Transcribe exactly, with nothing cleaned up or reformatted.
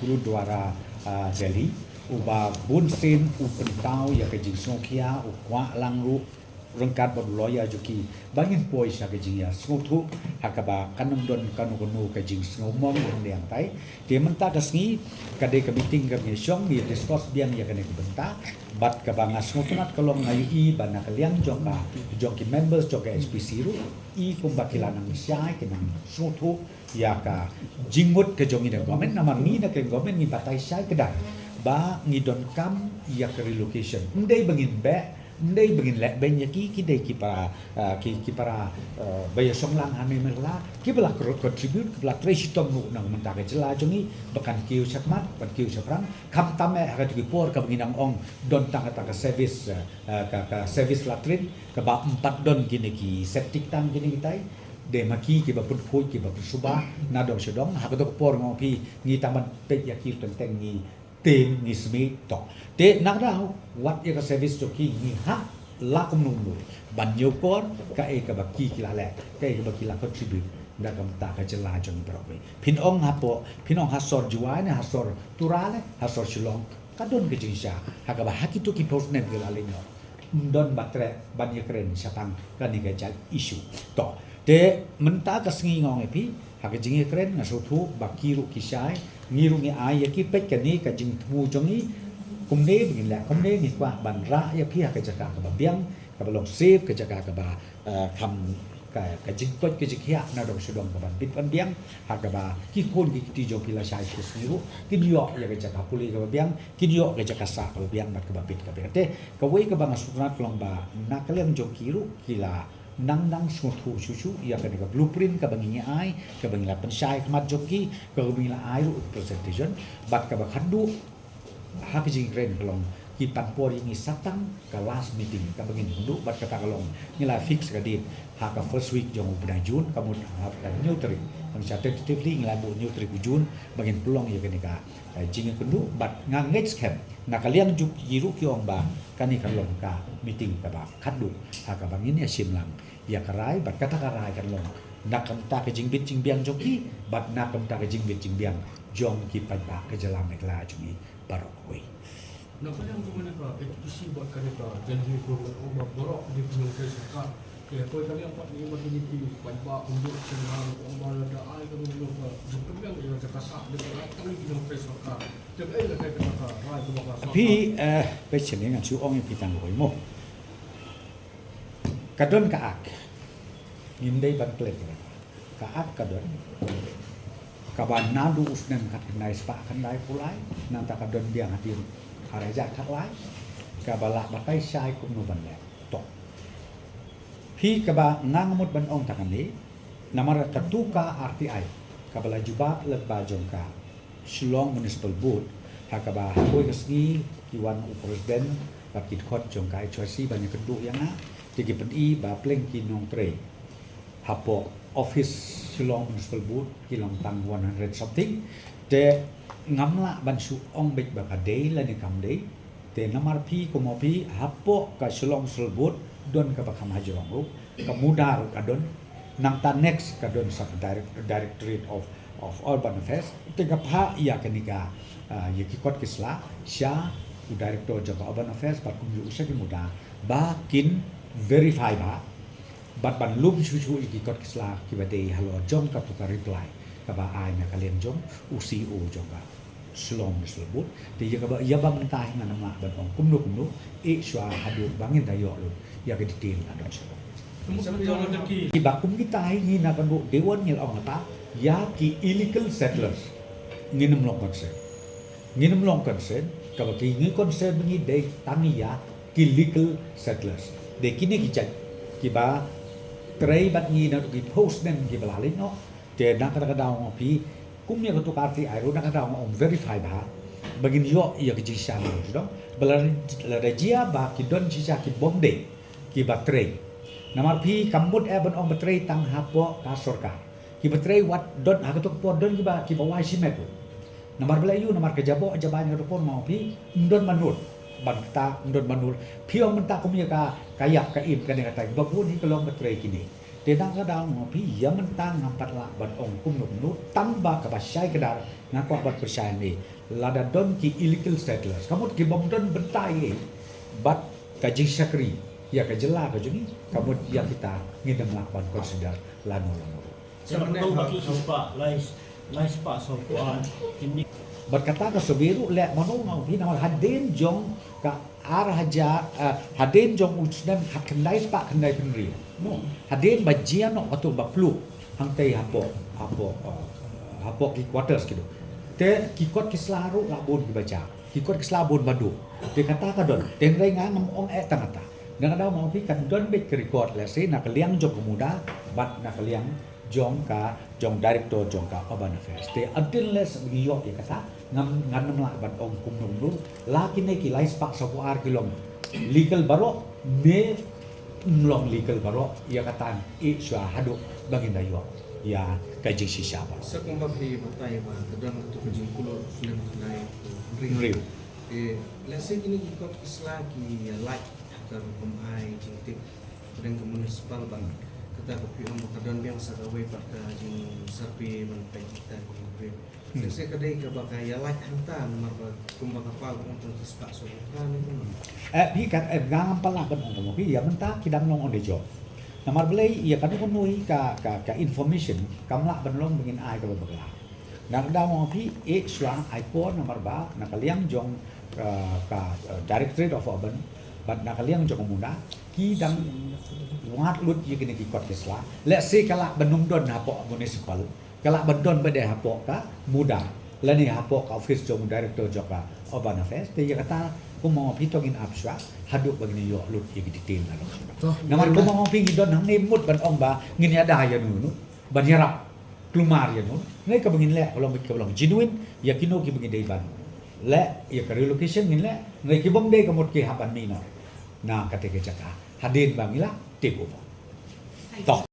Gurudwara, ah, Delhi, uba bun sien u pynpaw ïa ka jingsngewkhia, u kwah lang ruh ryngkat bad u lawyer jong ki ba ngin poi sha ka jingïasngewthuh ha kaba kan ym don kano kano ka jingsngewmong hangtai. Te mynta ka sngi ka dei ka meeting kaba ngi shong, ngi discuss biang ïa kane ka bynta, bad kaba nga sngewtynnat ka long nga ïohi ba na ka liang jong ka, jong ki members jong ka H P C ruh, i kumba ki la nang shai, ki nang sngewthuh ïa ka jingmut ka jong ngi na government, namar ngi na ka government ngi batai shai kdar ba ngi donkam ïa ka relocation. Ym dei ba ngin beh, ym dei ba ngin leh beiñ ïa ki, ki dei ki para, ah, ki, ki para, ah, ba ïashong lang hangne Meghalaya, kiba la contribute, kiba la trei shitom ruh na ka bynta ka jylla jong ngi, ba kan kiew shakhmat, ban kiew shaphrang, khamtam eh ha katu ki por kaba ngi nang ong don tang kata ka service, ah, ka, ka service latrine, kaba ym pat don kine ki septic tank kine kitai. Dei ma ki kiba pynkhuid, kiba pynsuba na dong sha dong. Ha kato ka por nga ong phi, ngi tang ban peit ïa ki teng teng, ngi teng, ngi smiej, to. Te na ka daw wat ïa ka service jong ki ngi hap la kumno kumno ban ñiewkor kaei kaba ki ki la leh, kaei kaba ki la contribute na ka bynta ka jylla jong ngi baroh kawei. Phin ong hapoh, phin ong ha sor Jowai ne ha sor Tura ne ha sor Shillong, ka don ka jingshisha ha kaba ha kito ki post ne ki la leh ñiewkor. Ym don ba treh ban ïakren shaphang kane ka jait issue. To, te mynta ka sngi nga ong ïa phi, ha ka jingïakren nga sngewthuh ba ki ruh ki shai, ngi ruh ngi ai ïa ki, peit kane ka jingthmu jong ngi. Kumne ba ngin leh, kumne ngi kwah ban rah ïa phi ha ka jaka kaba biang, kaba long safe, ka jaka kaba, eh, kham ka, ka jingkoit ka jingkhiah na dong sha dong kaban bit ban biang, ha kaba ki khun ki kti jong phi lashai shisngi ruh kin ïoh ïa ka jaka pule kaba biang, kin ïoh ka jaka sah kaba biang bad kaba bit kaba biang. Te kawei kaba nga sngewtynnat ka long ba na ka liang jong ki ruh ki la nang nang sngewthuh shuh shuh ïa kane ka blueprint kaba ngi ai, kaba ngi la pynshai khmat jong ki, kaba ngi la ai ruh presentation, bad kaba khatduh ha ka jingkren ka long ki pan por ïa ngi sa tang ka last meeting kaba ngin ïakynduh, bad kata ka long ngi la fix ka date ha ka first week jong u bnai June, ka mut ha ka hynñiew tarik. Ngan sa tentatively ngi la buh hynñiew tarik u June ba ngin pynlong ïa kane ka, eh, jingïakynduh, bad nga ngeit skhem na ka liang jong ki ruh ki ong ba kane kan long ka meeting kaba khatduh ha kaba ngin ïashim lang ïa ka rai, bad kata ka rai kan long na ka bynta ka jingbit jingbiang jong ki bad na ka bynta ka jingbit jingbiang jong ki paidbah ka jylla Meghalaya jong ngi baroh kawei. Na ka liang jong kane ka H P C bad kane ka Delhi Government, ong ba baroh ki dei ki nongtrei sorkar. Te kawei ka liang pat ngi ba kine ki paidbah kumjuh sngewthuh ong ba lada ai kano kano ka jingpynbiang ïa ka jaka sah, dei ba la tang ki nongtrei sorkar. Te kaei lehkai kata ka rai kaba ka sorkar? Phi, eh, peit shane, ngan shu ong ïa phi tang kawei mo. Ka don ka Act. Ngim dei ban klet ïa ka Act, ka don. Kaba naduh u snem khatkhyndai spah khyndaiphew lai, nangta ka don biang hadien ar hajar khatlai, kaba la batai shai kumno ban leh. To. Phi, kaba nga nga mut ban ong tang kane, namar katu ka R T I kaba la jubab lyngba jong ka Shillong Municipal Board, ha kaba ha kawei ka sngi ki wan u President bad ki dkhot jong ka H Y C ban ïakynduh ïa nga, te ki pyni ba pleng ki nongtrei hapoh office Shillong Municipal Board ki long tang one hundred something. Te ngam lah ban shu ong beit ba ka dei lane kam dei. Te namar phi, kumno phi, hapoh ka Shillong Municipal Board don kaba kham hajrong ruh, ka MUDA ruh ka don. Nangta next ka don sa ka direct, Directorate of, of Urban Affairs. Te nga phah ïa kane ka, ah, ïa ki kot ki sla sha u Director jong ka Urban Affairs bad kumjuh sha ki MUDA ba kin verify bha bad ban lum shuh shuh ïa ki kot ki sla kiba dei halor jong katu ka reply kaba ai na ka liang jong u C E O jong ka Shillong Municipal Board. Te ïa kaba, ïa ba mynta hi ngan ym lah ban ong kumno kumno, eh, shuwa haduh ba ngin da ïoh lut ïa ka detail na dong sha dong. Kiba kum kita hi ngi na ka Dewan ngi la ong kata ïa ki illegal settlers ngin ym long concern. Ngin ym long concern, kaba ki ngi concern ngi dei tang ïa ki legal settlers. Dei kine ki jait kiba trei bad ngi naduh ki post ne kiba la leit noh. Te na kata ka daw nga ong phi, kum ïa katu ka R T I ruh na kata ka daw nga ong verify bha ba ngin ïoh ïa ka jingshisha na dong sha dong. Ba la, lada jia ba ki don shisha ki bym dei kiba trei. Namar phi, kam mut eh ban ong ba trei tang hapoh ka sorkar. Kiba trei wat don ha kato ka por, don kiba, kiba wai shimet ruh. Namar balei? Ïoh namar ka jaboh jabieng kato ka por, nga ong phi, ym don manur ban kta, ym don manur. Phi ong mynta kum ïa ka, ka ïap ka im kane kata, kiba bun hi ka long ba trei kine. Te dang ka dang ma phi ïa mynta ngam pat lah ban ong kumno kumno tang ba kaba shai kdar nga kwah ban pyrshah ïa me. Lada don ki illegal settlers, ka mut ki bym don bynta ei bad ka jingshakri ïa ka jylla ka jong ngi, ka mut ïa kita ngin ym lah ban consider lano lano. Sa ka dei ba ki spah, lai, lai spah saw phew ar, kine. Bad kata ka survey ruh leh mano nga ong phi namar hadien jong ka ar hajar, eh, hadien jong u snem khatkhyndai spah khyndaiphew hynriew. No. Hadien ba jia noh katto ba pluh hangtei hapoh, hapoh, eh, hapoh ki quarters kito. Te ki kot ki sla ruh la bun kiba jia. Ki kot ki sla bun ba duk. Te kata ka don. Te hynrei nga ngam ong eh tang kata. Dang ka dang ma ong phi ka don beit ka record lehse na ka liang jong ka MUDA bad na ka liang jong ka, jong director jong ka Urban Affairs. Te until leh sa ngi ïoh ïa kata ngam, ngan ym lah ban ong kumno kumno. La kine ki lai spah saw phew ar ki long legal baroh ne ym long legal baroh, ïa kata ngi ïeh shuwa haduh ba ngin da ïoh ïa ka jingshisha baroh. Sa kumba phi batai ba ka don katto ka jingkular u snem khyndai hynriew. Hynriew. Eh, lehse kine ki kot ki sla ki ïa lait ha ka rukom ai jingtip pdeng ka municipal ba kata ka phi ong ba ka don biang sa kawei pat ka jingsurvey ban peit kita ki briew. Hmm. Lehse ka dei kaba ka ïa lait hangta namar ba kumba ka pal ong tang ki spah saw phew phra ne kumno. Eh, phi kat, eh, nga ngam pat lah ban ong kumno phi ïa mynta ki dang long on the job. Namar balei ïa kano kano hi ka, ka, ka information kam lah ban long ba ngin ai kaba bakla. Nang da mo phi eh shuwa ai por namar ba na ka liang jong, eh, ka, eh, Directorate of Urban bad na ka liang jong ka MUDA ki dang wad lut ïa kine ki kot ki sla. Lehse ka lah ban ym don hapoh municipal, ka lah ban don beit hapoh ka MUDA lane hapoh ka office jong director jong ka Urban Affairs. Te ïa kata kumba phi to ngin ap shuwa haduh ba ngin ïoh lut ïa ki detail na long. Namar kumba phi ngi don hangne mut ban ong ba ngin ïada ïa nu nu ban ïarap kulmar ïa no. Ngi kaba ngin leh ka long, ka long genuine ïa kino kiba ngi dei ban leh ïa ka relocation ngin leh. Ngi kibym dei ka mut ki hap ban mih noh na kata ka jaka hadien ba ngi la take over. To.